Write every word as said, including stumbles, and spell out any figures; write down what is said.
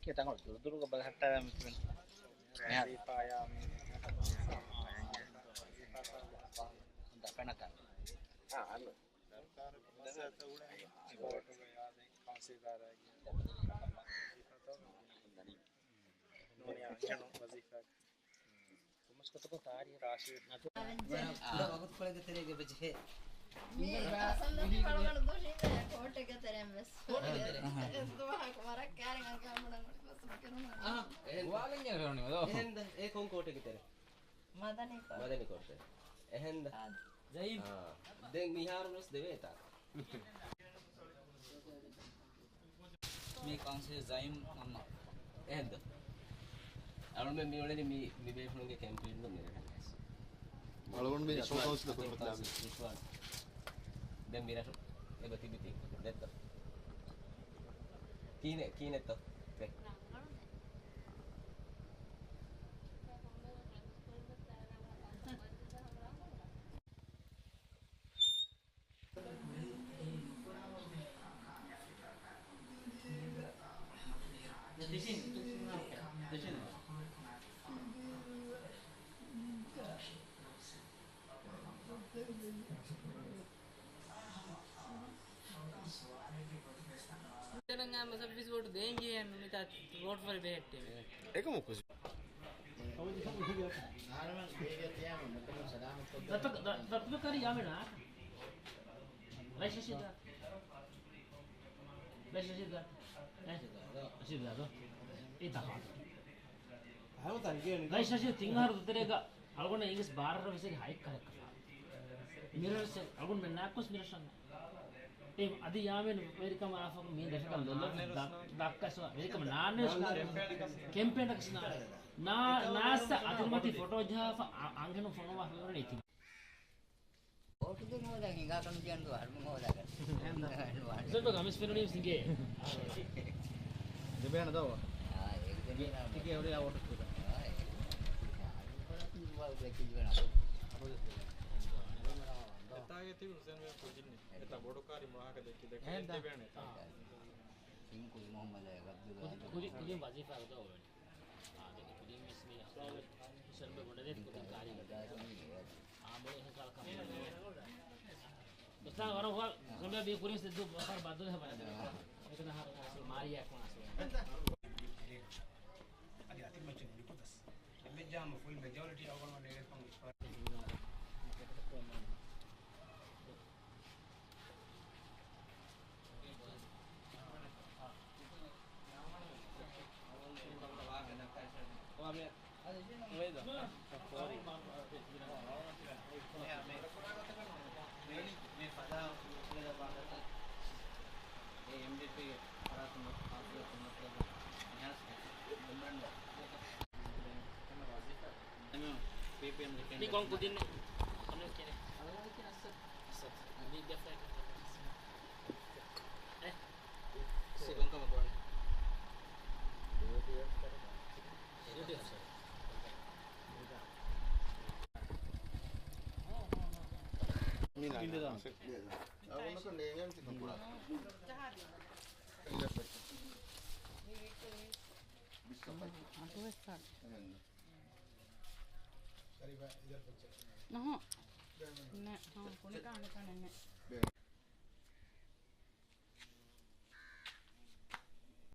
ކިޔަ ތަންކޮޅު ދުރުދުރުގަ ބަލަހައްޓާލާ މި ކުރިން. މިހާރު ދަފެނަކަށް. ނޫނީ އަންހެނުން ވަޒީފާ ކޮމަސްކޮތަކުން ތާރީޚު ރާޝިދު ނަތު. ވަގުތުކޮޅެއްގެ ތެރޭގަ ވެއްޖެ. މި އަސަންދަ ފަޅުގަނޑު ދުށީގެ ކޯޓެއްގެ ތެރެއިން ވެސް. ކޯޓެއްގެ ތެރެއިން. ދުވަހަކު ވަރަށް ކައިރިން އަނގައަށް ބުނަން އޮތް ބަސް ކިރުނު. އަހަ. އެހެން. ވާލެންޏާ ކިރުނީ މަދޯ. އެހެން ދަ. އެ ކޮން ކޯޓެއްގެ ތެރެ؟ މަދަނީ ކޯޓް. މަދަނީ ކޯޓް ތެރެ. އެހެން ދަ. އާ. ދެން މިހާރު ވެސް ދެވޭތާ. މީ ކައުންސިލް ޒައިމް މަންމަ. އެހެންދަ؟ އަޅުމެން މި އުޅެނީ މި، މި ބޭފުޅުންގެ ކެމްޕޭންގަ މިރަށަށް ވެސް. އަޅުގަނޑު މި ރިޝްވާ، އަސްލު ކޮން ރިޝްވާ. ދެން މިރަށު އެބަ ތިބިތީ ދެއްތަ؟ ކީނެ، ކީނެއްތަ؟ ތެ. ތެލަންގާނާ ސަރވިސް ވޯޓު ދޭން ޖެހޭ ނުނިތާ ވޯޓު ފަރި ބެހެއްޓެވެ. އެކަމަކު. ދަތު-، ދަ-، ދަތުގެ ކަރި ޔާމެނާ. ރައީސް ރަޝީދާ. ރައީސް ރަޝީދާ. އެ؟ ރަޝީދާ ދޯ. އެ ތަފާތު. ރައީސް ރަޝީދު ތިން އަހަރު ދުތެރޭގަ އަޅުގަނޑަށް އިނގިސް ބާރަށް ވެސް ހައެއްކަލެއްކަފާ. މިރަށް އަޅުގަނޑުމެންނާއެކު ވެސް މިރަށަށް. އެ އަދި ޔާމެން ވެރިކަމާ އާފަކު މީ ދެށަކަށް ލޮލަށް ދަ-، ދައްކަސް ވެރިކަމަށް ނާންނެވެސް ކެމްޕޭނަކަސް ނާ-، ނާސް އަތުރުމަތި ފޮޓޯ ޖަހާފަ އަ-، އަންހެނުން ފޮނުވާ ހުރެ އެތި. ވޯޓު ދެން ހޯދާ ހިނގާ ކަން ކިޔަން ދުވަހަށް ހަރުމަ ހޯދާ ގަން. ސަރ ގަމިސް ފެނުނީ ސިނގޭ. ދެބޭނެ ދޯ. އާ، އޭގެ ދެން ތިކޭ އެވަރިޔާ ވޯޓު ކުރާ. އާ، އޭ. އެތާގެ ތިބި ހުސެން ބޭ ކުދިންނެ. އެތާ ބޮޑު ކާރި މުޅާކަ ދެއްކި ދެއްކި ދެބޭނެ އެތާ. ކިން ކުދި މުހައްމަދާ ގަބްދުލާ. ކުދި، ކުދިން ވަޒީފާ ގަދަ އޮވެން. އާ، ދެން ކުދިން މިސް މި ހުސެން ބޭ ބޮޑެދެ ކުދިން ކާރި. އާ، މުޅި ހިސާބަކަށް. އުސްތާޛު ވަރަށް ހުވާ ކޮންމެ ބީ ކުރިން ސިއްދު ބަފަރ ބައްދުލަ ހަބަ. އެކަނަ ހާރު މާރިޔާ ކުނާސު. އަދި އަތި މައްޗަށް ނުލިކުދަސް. އެއްމެއްޖާމަ ފުލް މެޖޯރިޓީ އަޅުގަނޑު ނޭގެފަން އިސްފާ. މި ކޮން ކުދިން؟ އަސަދް. މި ދެފައި. އެ؟ ސި ކޮން ކަމަށް ކުރަނީ؟ މި ނާ. އަގުނަކަށް ނޭނގެން ތިކަން ކުރާ. އަގުވެސް ސާ. ނަހަ. ނެ، ހަ، ކުނިކާ ނެކާ ނެ.